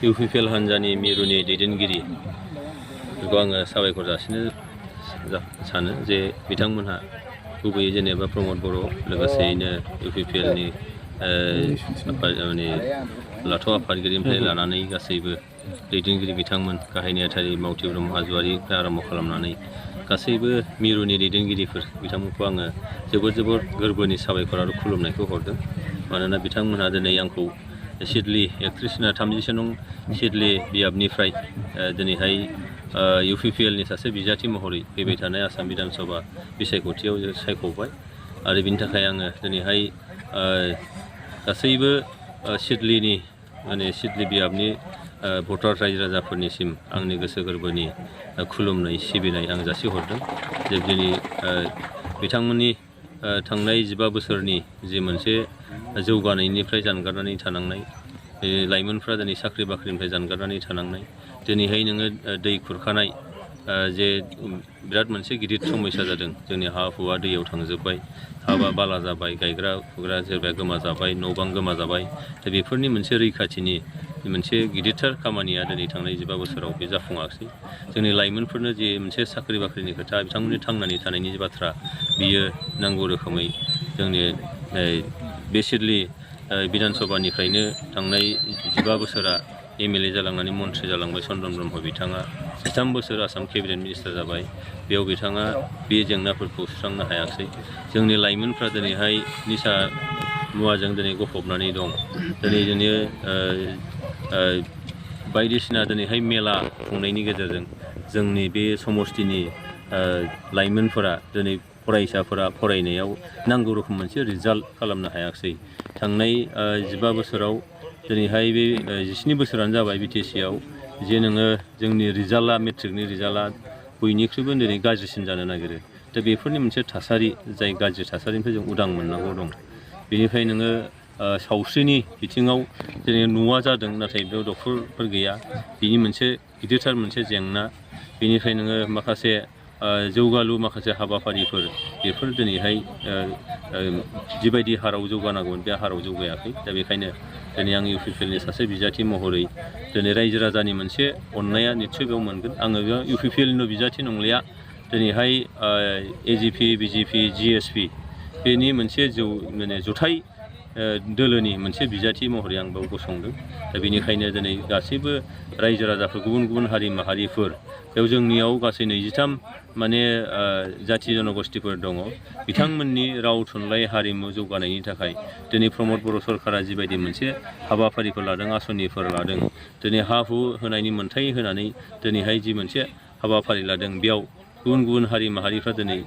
UPPL हान्जानि मिरुनि दैदेनगिरि बेखौ आङो साबायखर जासिनो सानो जे बिथांमोनहा गुबैयै जेनेबा प्रमद बर' लोगोसेयैनो इउपिपिएलनि लाथ' आफादगिरिनिफ्राय लानानै गासैबो दैदेनगिरि बिथांमोन गाहाय नेहाथारि मावथि ब्रह्म हाज'वारिनिफ्राय आरम्भ खालामनानै गासैबो मिरुनि दैदेनगिरिफोर बिथांमोनखौ आङो जोबोद गोरबोनि साबायखर आरो खुलुमनायखौ हरदों। मानोना बिथांमोनहा दिनै आंखौ सिडली 31 नं सिडली बियाबनिफ्राय दिनैहाय इउपिपिएलनि सासे बिजाथि महरै फैबाय थानाय आसाम बिधान सभा बिसायख'थियाव सायख'बाय आरो बिनि थाखाय आङो दिनैहाय गासैबो सिडलीनि सिडली बियाबनि भटार रायजो राजाफोरनिसिम आंनि गोसो गोरबोनि खुलुमनाय सिबिनाय आं जासिहरदों। जे दिनै बिथांमोननि थांनाय 15 बोसोरनि जि मोनसे जौगानायनिफ्राय जानगारनानै थानांनाय लाइमोनफ्रा दिनै साख्रि बाख्रिनिफ्राय जानगारनानै थानांनाय दिनैहाय नोङो दै खुरखानाय जे बिराद मोनसे गिदिर समस्या जादों। जोंनि हा हुआ दैयाव थांजोब्बाय, हाबा बाला जाबाय, गायग्रा फुग्रा सोरबाया गोमा जाबाय, न' बां गोमा जाबाय। दा बेफोरनि मोनसे रैखाथिनि मोनसे गिदिरथार खामानिया दिनै थांनाय 15 बोसोराव बे जाफुङाखै। जोंनि लाइमोनफोरनो जे मोनसे साख्रि बाख्रिनि खोथा बिथांमोननि थांनानै थानायनि बाथ्रा बियो नांगौ रोखोमै जोंनि बे सिडली बिधान सभानिफ्रायनो थांनाय 15 बोसोरा एमएलए जालांनानै मन्थ्रि जालांबाय चन्दन ब्रह्म बिथाङा 13 बोसोर आसाम केबिनेट मिनिस्टार जाबाय। बेयाव बिथाङा बे जेंनाफोरखौ सुस्रांनो हायाखै। जोंनि लाइमोनफ्रा दिनैहाय निसा मुवाजों दिनै गफबनानै दं। दिनै जोंनि बायदिसिना दिनैहाय मेला खुंनायनि गेजेरजों जोंनि बे समस्तिनि लाइमोनफोरा दिनै फरायसाफोरा फरायनायाव नांगौ रोखोम मोनसे रिजाल्ट खालामनो हायाखै। थांनाय 15 बोसोराव दिनैहाय बे 17 बोसोरानो जाबाय बिटिसिआव जे नोङो जोंनि रिजाल्टआ मेट्रिकनि रिजाल्टआ बयनिख्रुइबो दिनै गाज्रिसिन जानो नागिरो। दा बेफोरनि मोनसे थासारि जाय गाज्रि थासारिनिफ्राय जों उदां मोननांगौ दं। बेनिफ्राय नोङो सावस्रिनि बिथिङाव दिनै न'आ जादों नाथाय बेयाव डक्टरफोर गैया, बिनि मोनसे गिदिरथार मोनसे जेंना। बेनिफ्राय नोङो माखासे जौगालु माखासे हाबाफारिफोर बेफोर दिनैहाय जिबायदि हाराव जौगानांगौमोन बे हाराव जौगायाखै। दा बेखायनो दिनै आं इउपिपिएलनि सासे बिजाथि महरै दिनै रायजो राजानि मोनसे अननाया निस्सय बेयाव मोनगोन। आङो बेयाव इउपिपिएलनि बिजाथि नंलिया, दिनैहाय एजिपि बिजिपि जिएसपि बेनि मोनसे जुथाइ दोलोनि मोनसे बिजाथि महरै आं बेयाव गसंदों। दा बेनिखायनो दिनै गासैबो रायजो राजाफोर गुबुन हारि माहारिफोर बेयाव जोंनियाव गासै 23 जाथि जनगोष्ठीफोर दङ। बिथांमोननि राव थुनलाइ हारिमु जौगानायनि थाखाय दिनै प्रमद बर' सरकारा जिबायदि मोनसे हाबाफारिफोर लादों, आसनिफोर लादों, दिनै हा हु होनायनि मोन्थाय होनानै दिनैहाय जि मोनसे हाबाफारि लादों बेयाव गुबुन हारि माहारिफ्रा दिनै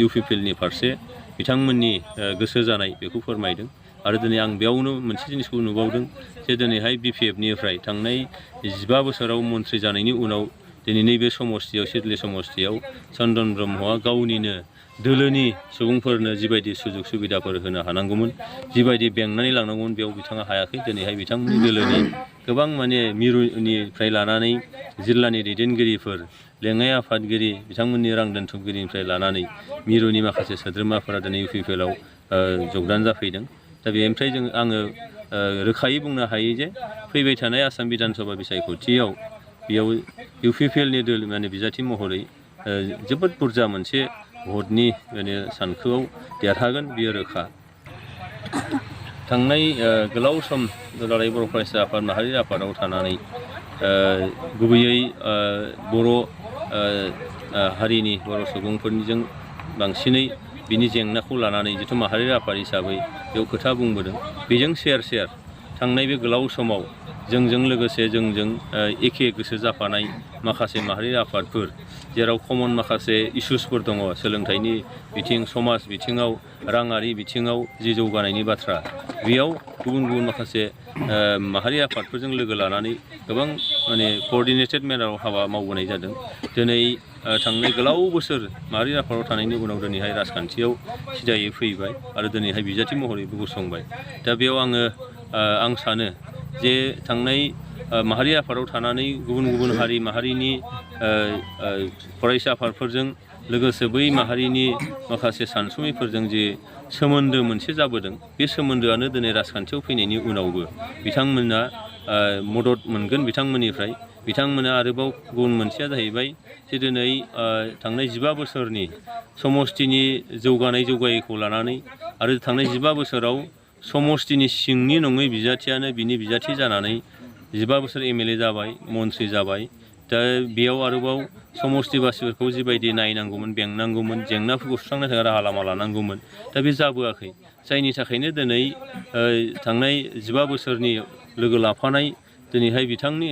इउपिपिएलनि फारसे बिथांमोननि गोसो जानाय बेखौ फोरमायदों। आरो दिनै आं बेयावनो मोनसे जिनिसखौ नुबावदों जे दिनैहाय बिपिएफनिफ्राय थांनाय 15 बोसोराव मन्थ्रि जानायनि उनाव दिनै नैबे समस्तियाव सिडली समस्तियाव चन्दन ब्रह्मआ गावनिनो दोलोनि सुबुंफोरनो जिबायदि सुजुग सुबिदाफोर होनो हानांगौमोन, जिबायदि बेंनानै लांनांगौमोन बेयाव बिथाङा हायाखै। दिनैहाय बिथांमोननि दोलोनि गोबां मिरुनिफ्राय लानानै जिल्लानि दैदेनगिरिफोर, लेङाइ आफादगिरि, बिथांमोननि रां दोनथुमगिरिनिफ्राय लानानै मिरुनि माखासे सोद्रोमाफोरा दिनै इउपिपिएलआव जगदान जाफैदों। दा बेनिफ्राय आङो रोखायै बुंनो हायो जे फैबाय थानाय आसाम बिधान सभा बिसायख'थियाव बेयाव इउपिपिएलनि बिजाथि महरै जोबोद बुरजा मोनसे भटनि सानखोआव देरहागोन बियो रोखा। थांनाय गोलाव सम दुलाराय बर' फरायसा आफाद माहारि आफादाव थानानै गुबैयै बर' हारिनि बर' सुबुंफोरनिजों बांसिनै बिनि जेंनाखौ लानानै जिथु माहारियारि आफाद हिसाबै बेयाव खोथा बुंबोदों। बेजों सेर थांनाय बे गोलाव समाव जोंजों लोगोसे जोंजों एखे गोसो जाफानाय माखासे माहारियारि आफादफोर, जेराव कमन माखासे इस्युसफोर दङ, सोलोंथाइनि बिथिं, समाज बिथिङाव, राङारि बिथिङाव जि जौगानायनि बाथ्रा, बेयाव गुबुन माखासे माहारियारि आफादफोरजों लोगो लानानै गोबां क'अर्डिनेटेड मेनाराव हाबा मावबोनाय जादों। दिनै थांनाय गोलाव बोसोर माहारियारि आफादाव थानायनि उनाव दिनैहाय राजखान्थियाव सिदायै फैबाय आरो दिनैहाय बिजाथि महरैबो गसंबाय। दा बेयाव आं सानो जे थांनाय माहारियारि आफादाव थानानै गुबुन हारि माहारिनि फरायसा आफादफोरजों लोगोसे बै माहारिनि माखासे सानसुमैफोरजों जे सोमोन्दो मोनसे जाबोदों, बे सोमोन्दोआनो दिनै राजखान्थियाव फैनायनि उनावबो बिथांमोना मदद मोनगोन बिथांमोननिफ्राय। बिथांमोना आरोबाव गुबुन मोनसेया जाहैबाय जे दिनै थांनाय 15 बोसोरनि समष्टिनि जौगायैखौ लानानै आरो थांनाय 15 बोसोराव समष्टिनि सिंनि नङै बिजाथियानो बिनि बिजाथि जानानै 15 बोसोर MLA जाबाय, मन्थ्रि जाबाय। दा बेयाव आरोबाव समष्टिबासिफोरखौ जिबायदि नायनांगौमोन, बेंनांगौमोन, जेंनाफोरखौ सुस्रांनो थाखाय राहा लामा लानांगौमोन, दा बे जाबोआखै। जायनि थाखायनो दिनै थांनाय 15 बोसोरनि लोगो लाफानाय दिनैहाय बिथांनि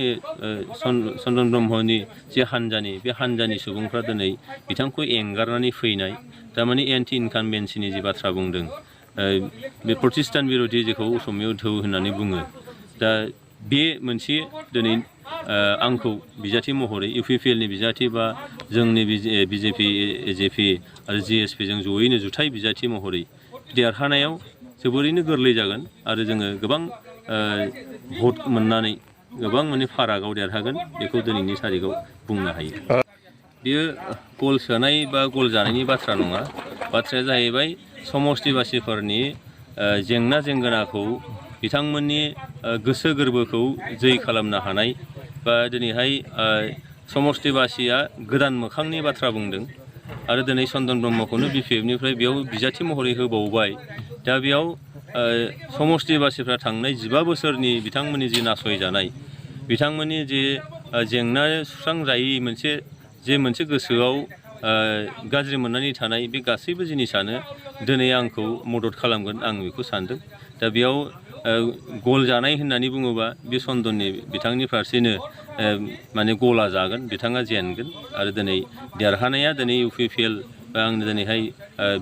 चन्दन ब्रह्मनि जे बे हान्जानि सुबुंफ्रा दिनै बिथांखौ एंगारनानै फैनाय, थारमाने एन्टि इनकामबेन्सिनि जि बाथ्रा बुंदों, बे प्रतिष्ठान बिर'धि जेखौ असमियाव धौ होननानै बुङो। दा बे मोनसे दिनै आंखौ बिजाथि महरै UPPLनि बिजाथि बा जोंनि BJP, AJP आरो GSP जों जयैनो जुथाइ बिजाथि महरै देरहानायाव जोबोरैनो गोरलै जागोन आरो जोङो गोबां भट मोननानै गोबां माने फारागाव देरहागोन, बेखौ दिनैनि थारिखआव बुंनो हायो। बेयो गल सोनाय बा गल जानायनि बाथ्रा नङा। बाथ्राया जाहैबाय समष्टिबासिफोरनि जेंना जेंगोनाखौ बिथांमोननि गोसो गोरबोखौ जै खालामनो हानाय, बा दिनैहाय समष्टिबासिया गोदान मोखांनि बाथ्रा बुंदों आरो दिनै चन्दन ब्रह्मखौनो BPFनिफ्राय बेयाव बिजाथि महरै होबावबाय। दा बेयाव समष्टिबासिफ्रा थांनाय 15 बोसोरनि बिथांमोननि जि नासयजानाय, बिथांमोननि जे जेंना सुस्रांजायै मोनसे गोसोआव गाज्रि मोननानै थानाय, बे गासैबो जिनिसानो दिनै आंखौ मदद खालामगोन, आं बेखौ सानदों। दा बेयाव गल जानाय होननानै बुङोबा बे बिथांनि फारसेनो माने गला जागोन, बिथाङा जेनगोन आरो दिनै देरहानाया दिनै UPPL बा आंनि दिनैहाय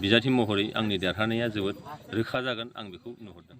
बिजाथि महरै आंनि देरहानाया जोबोद रोखा जागोन, आं बेखौ नुहुरदों।